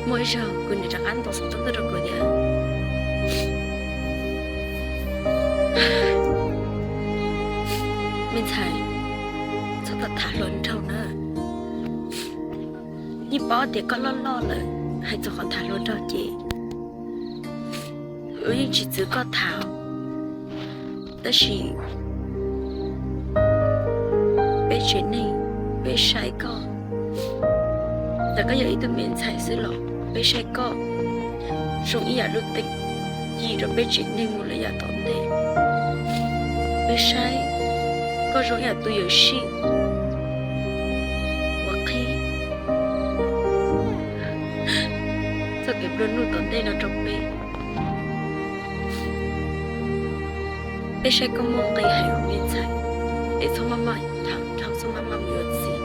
Muaj ib zaug kuv niam rov qab ntaus xov tooj tuaj rau kuv tias, me ntxhais, txhob tham hluas nraug na. Yeej paub tias koj loj loj lawm, hais txog qhov tham hluas nraug ces wb yeej tsis txwv koj tham. Tab sis peb tsev neeg, peb saib koj, txawm koj yog ib tug me ntxhais xwb los peb saib koj zoo ib yam lub teeb ci rau peb tsev neeg mus lawm yav tom ntej. Peb saib koj zoo ib yam tus yuam sij uas qhib txoj kev nplua nuj tom ntej no rau peb. Peb saib koj muaj nqis heev me ntxhais, es txhob maj maj tham hluas nraug, txhob maj maj mus yuav txiv.